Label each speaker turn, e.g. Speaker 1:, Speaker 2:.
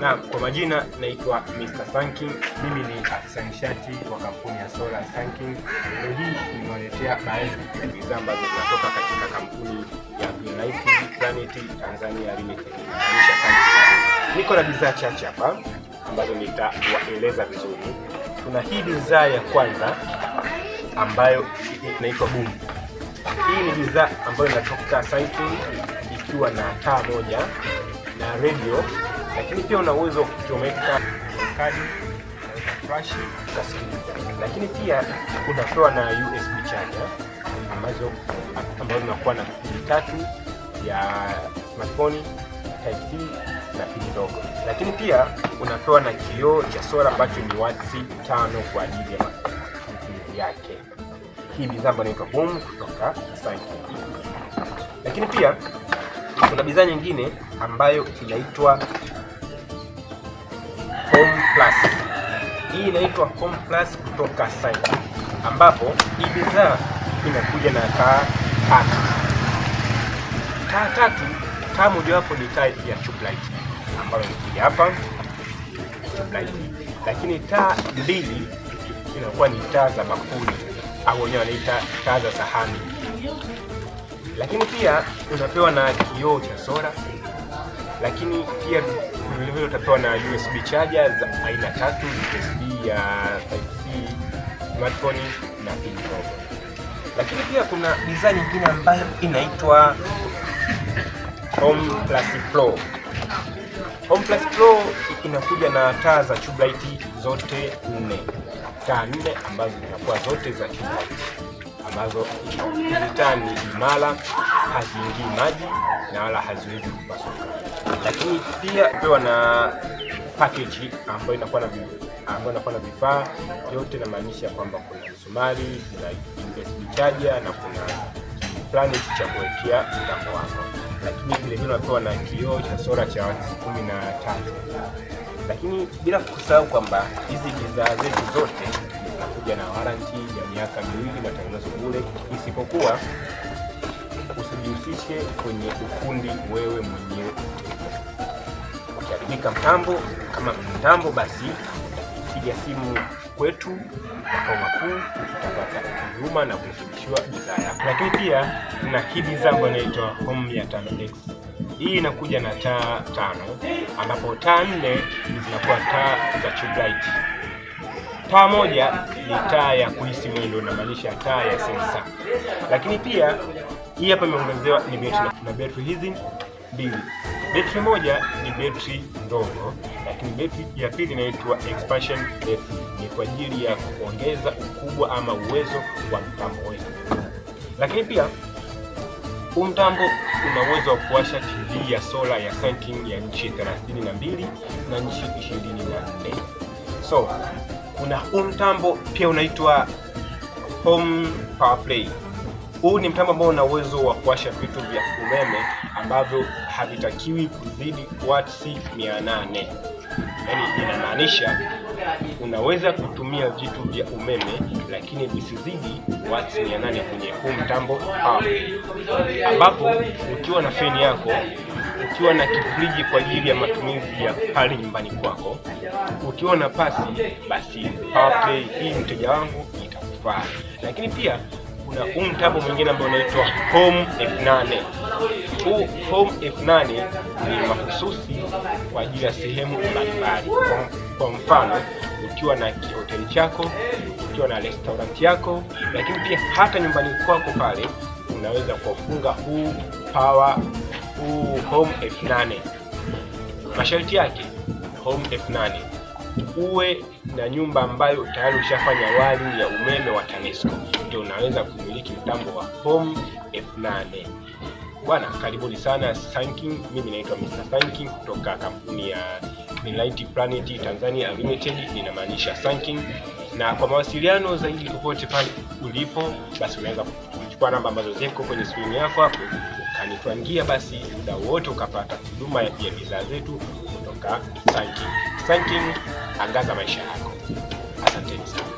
Speaker 1: Na kwa majina naitwa Mr. Sanking. Mimi ni afisa nishati wa kampuni ya Solar Sanking. Leo hii nimewaletea baadhi ya bidhaa ambazo zinatoka katika kampuni ya Greenlight Planet Tanzania Limited. Inamaanisha Sanking. Niko na bidhaa chache hapa ambazo nitawaeleza vizuri. Tuna hii bidhaa ya kwanza ambayo inaitwa Boom. Hii ni bidhaa ambayo inatoka Sanking ikiwa na taa moja na radio, lakini pia una uwezo wa kuchomeka kadi, unaweka flash ukasikiliza, lakini pia unapewa na USB charger ambazo zinakuwa na pini tatu ya smartphone, type C na pini ndogo, lakini pia unapewa na kioo cha sola ambacho ni watts 5 kwa ajili ya matumizi yake. Hii bidhaa ambayo inaitwa Boom kutoka Sanking. Lakini pia kuna bidhaa nyingine ambayo inaitwa Home Plus. Hii inaitwa Home Plus kutoka Sanking, ambapo hii bidhaa inakuja na taa tatu. Taa tatu, taa mojawapo ni taa ya tube light ambayo inakuja hapa tube light, lakini taa mbili inakuwa ni taa za bakuli au wenyewe wanaita taa za sahani, lakini pia unapewa na kioo cha sola, lakini pia vile vile utapewa na USB charger za aina tatu, USB ya type C, smartphone na pin ndogo. Lakini pia kuna bidhaa nyingine ambayo inaitwa Home Plus Pro. Home Plus Pro inakuja na taa za tube light zote nne, taa nne ambazo zinakuwa zote za tube light, ambazo hizi taa ni imara, haziingii maji na wala haziwezi kupasuka. Lakini pia pewa na package ambayo inakuwa na vifaa vyote, namaanisha kwamba kuna msumari, kuna USB charger na kuna planet cha kuwekea mtambo wako, lakini vile vile unapewa na kioo cha sola cha watts 13. Lakini bila kusahau kwamba hizi bidhaa zetu zote zinakuja na warranty ya miaka 2, matengenezo bure, isipokuwa usijihusishe kwenye ufundi wewe mwenyewe. Ukiharibika mtambo kama mtambo, basi piga simu kwetu makao makuu, utapata huduma na kurekebishiwa bidhaa yako. Lakini pia tuna hii bidhaa ambayo inaitwa Home ya 5X. Hii inakuja na taa tano, ambapo taa nne zinakuwa taa za tube light. Taa moja ni taa ya kuhisi mwendo, inamaanisha taa ya sensa. Lakini pia hii hapa imeongezewa ni betri na betri hizi mbili. Betri moja ni betri ndogo, lakini betri ya pili inaitwa expansion battery, ni kwa ajili ya kuongeza ukubwa ama uwezo wa mtambo wetu. Lakini pia huu mtambo una uwezo wa kuwasha TV ya sola ya Sanking ya nchi 32 na nchi 24. So kuna huu mtambo pia unaitwa Home Power Play. Huu ni mtambo ambao una uwezo wa kuwasha vitu vya umeme ambavyo havitakiwi kuzidi watts 800. Yaani inamaanisha unaweza kutumia vitu vya umeme lakini visizidi watts 800 kwenye huu mtambo Power Play, ambapo ukiwa na feni yako, ukiwa na kifriji kwa ajili ya matumizi ya pale nyumbani kwako, ukiwa na pasi, basi Power Play hii mteja wangu itakufaa. Lakini pia kuna huu mtambo mwingine ambao unaitwa Home F8. Huu Home F8 ni mahususi kwa ajili ya sehemu mbalimbali. Kwa mfano, ukiwa na hoteli chako, ukiwa na restaurant yako, lakini pia hata nyumbani kwako pale unaweza kufunga huu Home F8. Masharti yake Home F8 uwe na nyumba ambayo tayari ushafanya wiring ya umeme wa TANESCO, ndio unaweza kumiliki mtambo wa Home F8. Bwana, karibuni sana Sanking. Mimi naitwa Mr. Sanking kutoka kampuni ya Greenlight Planet Tanzania Limited, inamaanisha Sanking. Na kwa mawasiliano zaidi popote pale ulipo, basi unaweza kuchukua namba ambazo ziko kwenye skrini yako hapo ukanitwangia, basi muda wote ukapata huduma ya bidhaa zetu kutoka Sanking. Sanking, angaza maisha yako. Asanteni sana.